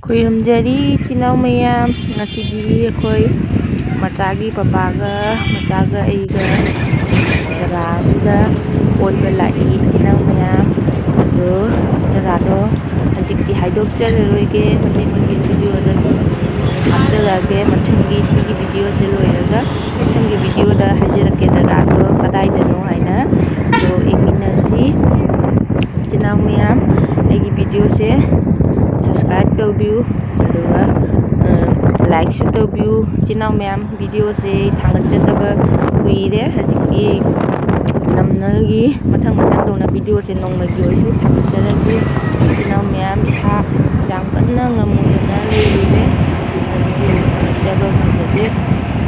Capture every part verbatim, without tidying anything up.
ꯈꯨꯔꯨꯝꯖꯔꯤ ꯏꯆꯤꯟ ꯏꯅꯥꯎ ꯃꯌꯥꯝ꯫ ꯉꯁꯤꯗꯤ ꯑꯩꯈꯣꯏ ꯃꯆꯥꯒꯤ ꯄꯄꯥꯒ ꯃꯆꯥꯒ ꯑꯩꯒ ꯖꯒꯥ ꯑꯃꯗ ꯀꯣꯏꯕ ꯂꯥꯛꯏ ꯏꯆꯤꯟ ꯏꯅꯥꯎ ꯃꯌꯥꯝ꯫ ꯑꯗꯣ ꯖꯒꯥꯗꯣ ꯍꯧꯖꯤꯛꯇꯤ ꯍꯥꯏꯗꯣꯛꯆꯔꯔꯣꯏꯒꯦ, ꯃꯇꯦꯛ ꯃꯇꯦꯛ ꯚꯤꯗꯤꯑꯣꯗ ꯁꯨꯝ ꯍꯥꯞꯆꯔꯛꯑꯒꯦ꯫ ꯃꯊꯪꯒꯤ ꯁꯤꯒꯤ ꯚꯤꯗꯤꯑꯣꯁꯦ ꯂꯣꯏꯔꯒ ꯃꯊꯪꯒꯤ ꯚꯤꯗꯤꯑꯣꯗ ꯍꯥꯏꯖꯔꯛꯀꯦ ꯖꯒꯥꯗꯣ ꯀꯗꯥꯏꯗꯅꯣ ꯍꯥꯏꯅ꯫ ꯑꯗꯣ ꯌꯦꯡꯃꯤꯟꯅꯁꯤ ꯏꯆꯤꯟ ꯏꯅꯥꯎ ꯃꯌꯥꯝ꯫ ꯑꯩꯒꯤ ꯚꯤꯗꯤꯑꯣꯁꯦ subscribe ꯇꯧꯕꯤꯌꯨ, ꯑꯗꯨꯒ ꯂꯥꯏꯛꯁꯨ ꯇꯧꯕꯤꯌꯨ ꯏꯆꯤꯟ ꯏꯅꯥꯎ ꯃꯌꯥꯝ꯫ ꯚꯤꯗꯤꯑꯣꯁꯦ ꯊꯥꯒꯠꯆꯗꯕ ꯀꯨꯏꯔꯦ꯫ ꯍꯧꯖꯤꯛꯇꯤ ꯅꯝꯅꯒꯤ ꯃꯊꯪ ꯃꯊꯪ ꯇꯧꯅ ꯚꯤꯗꯤꯑꯣꯁꯦ ꯅꯣꯡꯃꯒꯤ ꯑꯣꯏꯔꯁꯨ ꯊꯥꯒꯠꯆꯔꯒꯦ ꯏꯆꯤꯟ ꯏꯅꯥꯎ ꯃꯌꯥꯝ꯫ ꯏꯁꯥ ꯌꯥꯝ ꯀꯟꯅ ꯉꯝꯃꯨꯗꯅ ꯂꯩꯔꯤꯅꯦ, ꯑꯗꯨꯅ ꯚꯤꯗꯤꯑꯣ ꯊꯥꯒꯠꯆꯕ ꯉꯝꯖꯗꯦ꯫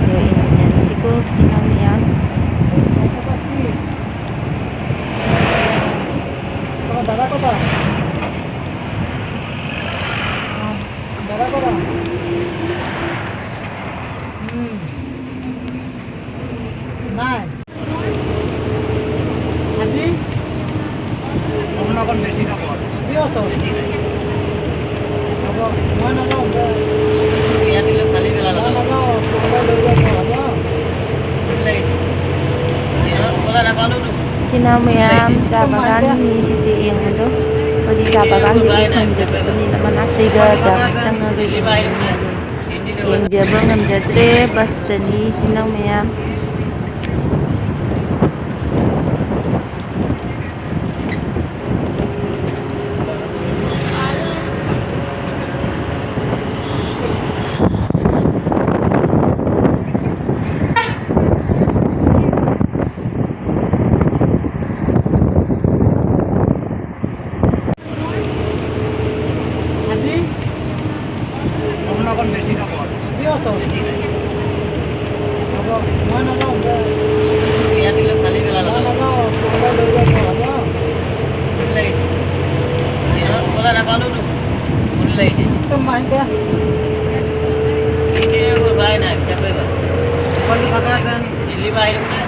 ꯑꯗꯣ ꯌꯦꯡꯃꯤꯟꯅꯔꯁꯤꯀꯣ ꯏꯆꯤꯟ ꯏꯅꯥꯎ ꯃꯌꯥꯝ꯫ নাই। আজি? অকণ বেছি নকওঁ। আজিও আছ? বেছি নাই। হ'ব, মই নাযাওঁ, দে। ইয়াত দিলে ফালি পেলালে। মই নাযাওঁ, কোনোবাই লৈ যাব, হ'ব? লাগিছে। ক'লা নাপালোঁ তো। ꯏꯆꯤꯟ ꯏꯅꯥꯎ ꯃꯌꯥꯝ, ꯆꯥ ꯕꯒꯥꯟ ꯃꯤꯁꯤꯁꯦ ꯌꯦꯡꯉꯗꯣ꯫ ꯑꯩꯈꯣꯏꯗꯤ ꯆꯥ ꯕꯒꯥꯟꯁꯦ ꯎꯕ ꯐꯪꯖꯗꯕꯅꯤꯅ ꯃꯅꯥꯛꯇꯩꯒ ꯆꯪꯉꯒ ꯌꯦꯡꯕꯅꯤꯅ ꯑꯗꯨꯝ ꯌꯦꯡꯖꯕ ꯉꯝꯖꯗ꯭ꯔꯦ꯫ ꯕꯁꯇꯅꯤ ꯏꯆꯤꯟ ꯏꯅꯥꯎ ꯃꯌꯥꯝ꯫ আজি? অকণ বেছি নকওঁ। আজিও আছ? বেছি নাই। হ'ব, মই নাযাওঁ, দে। ইয়াত দিলে ফালি পেলালে। মই নাযাওঁ, কোনোবাই লৈ যাব, হ'ব? লাগিছে। ক'লা নাপালোঁ তো। ভুল লাগিছে। একদম মাহিন দে। উপায় নাই, হিচাপ কৰিবা। অকণটো থাকা যেন দিল্লী পৰা আহি থাকোঁতে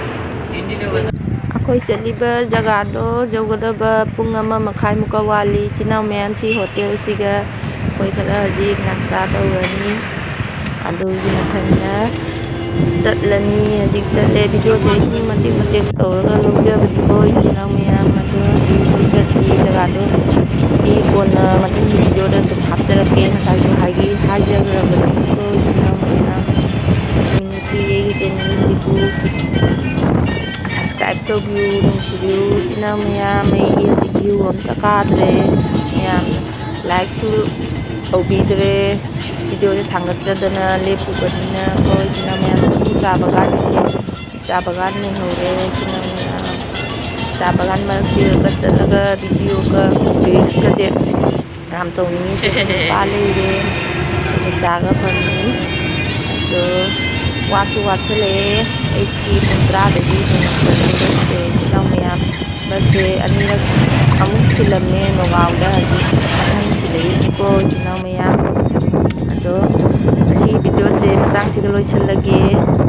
তিনিদিন হৈ গ'ল। ꯑꯩꯈꯣꯏ ꯆꯠꯂꯤꯕ ꯖꯒꯥꯗꯣ ꯌꯧꯒꯗꯕ ꯄꯨꯡ ꯑꯃ ꯃꯈꯥꯏꯃꯨꯛꯀ ꯋꯥꯠꯂꯤ꯫ ꯏꯆꯤꯟ ꯏꯅꯥꯎ ꯃꯌꯥꯝꯁꯤ ꯍꯣꯇꯦꯜꯁꯤꯒ ꯑꯩꯈꯣꯏ ꯈꯔ ꯍꯧꯖꯤꯛ ꯅꯥꯁꯇꯥ ꯇꯧꯔꯅꯤ, ꯑꯗꯨꯒꯤ ꯃꯊꯪꯗ ꯆꯠꯂꯅꯤ꯫ ꯍꯧꯖꯤꯛ ꯆꯠꯂꯦ꯫ ꯚꯤꯗꯤꯑꯣꯁꯦ ꯑꯩ ꯁꯨꯝ ꯃꯇꯦꯛ ꯃꯇꯦꯛ ꯇꯧꯔꯒ ꯂꯧꯖꯕꯅꯤꯀꯣ, ꯏꯆꯤꯜ ꯏꯅꯥꯎ ꯃꯌꯥꯝ꯫ ꯑꯗꯣ ꯍꯧꯖꯤꯛ ꯑꯩꯈꯣꯏ ꯆꯠꯂꯤ ꯖꯒꯥꯗꯣ ꯗꯤ ꯀꯣꯟꯅ ꯃꯊꯪꯒꯤ ꯚꯤꯗꯤꯑꯣꯗ ꯁꯨꯝ ꯍꯥꯞꯆꯔꯛꯀꯦ꯫ ꯉꯁꯥꯏꯁꯨ ꯍꯥꯏꯒꯤ-, ꯍꯥꯏꯖꯈ꯭ꯔꯕꯅꯤꯀꯣ, ꯏꯆꯤꯜ ꯏꯅꯥꯎ ꯃꯌꯥꯝ꯫ ꯅꯨꯡꯁꯤ ꯑꯩꯒꯤ ꯆꯦꯅꯦꯜꯁꯤꯕꯨ ꯁꯕꯁꯀ꯭ꯔꯥꯏꯕ ꯇꯧꯕꯤꯌꯨ, ꯅꯨꯡꯁꯤꯕꯤꯌꯨ꯫ ꯏꯆꯤꯟ ꯏꯅꯥꯎ ꯃꯌꯥꯝ, ꯑꯩꯒꯤ ꯍꯧꯖꯤꯛ ꯚ꯭ꯌꯨ ꯑꯝꯇ ꯀꯥꯗ꯭ꯔꯦ꯫ ꯃꯌꯥꯝ ꯂꯥꯏꯛꯁꯨ ꯇꯧꯕꯤꯗ꯭ꯔꯦ꯫ ꯚꯤꯗꯤꯑꯣꯁꯦ ꯊꯥꯡꯒꯠꯆꯗꯅ ꯂꯦꯞꯄꯨꯕꯅꯤꯅ꯫ ꯍꯣꯏ, ꯏꯆꯤꯟ ꯏꯅꯥꯎ ꯃꯌꯥꯝ, ꯆꯥ ꯕꯒꯥꯟꯁꯦ, ꯆꯥ ꯕꯒꯥꯟ ꯂꯩꯍꯧꯔꯦ꯫ ꯏꯆꯤꯟ ꯏꯅꯥꯎ ꯃꯌꯥꯝ, ꯆꯥ ꯕꯒꯥꯟ ꯃꯔꯛꯁꯤꯗꯒ ꯆꯠꯂꯒ ꯚꯤꯗꯤꯑꯣꯒ ꯔꯤꯜꯁꯀꯁꯦ ꯌꯥꯝ ꯇꯧꯅꯤꯡꯉꯤꯁꯦ꯫ ꯅꯨꯄꯥ ꯂꯩꯔꯦ, ꯑꯗꯨꯒ ꯆꯥꯒ ꯐꯪꯉꯤ꯫ ꯑꯗꯣ ꯋꯥꯁꯨ ꯋꯥꯁꯤꯜꯂꯛꯑꯦ꯫ ꯑꯌꯨꯛꯀꯤ ꯄꯨꯡ ꯇꯔꯥꯗꯒꯤ ꯍꯧꯔꯛꯄꯅꯦ ꯕꯁꯁꯦ, ꯏꯆꯤꯟ ꯏꯅꯥꯎ ꯃꯌꯥꯝ꯫ ꯕꯁꯁꯦ ꯑꯅꯤꯔꯛ ꯑꯃꯨꯛ ꯁꯤꯜꯂꯝꯃꯦ ꯅꯣꯒꯥꯎꯗ, ꯍꯧꯖꯤꯛ ꯑꯅꯤ ꯁꯤꯜꯂꯛꯏꯀꯣ, ꯏꯆꯤꯟ ꯏꯅꯥꯎ ꯃꯌꯥꯝ꯫ ꯑꯗꯣ ꯉꯁꯤ ꯚꯤꯗꯤꯑꯣꯁꯦ ꯃꯇꯥꯡꯁꯤꯒ ꯂꯣꯏꯁꯤꯜꯂꯒꯦ꯫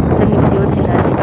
ꯃꯊꯪꯒꯤ ꯚꯤꯗꯤꯑꯣ ꯊꯦꯡꯅꯁꯤ꯫ ꯕꯥꯏ꯫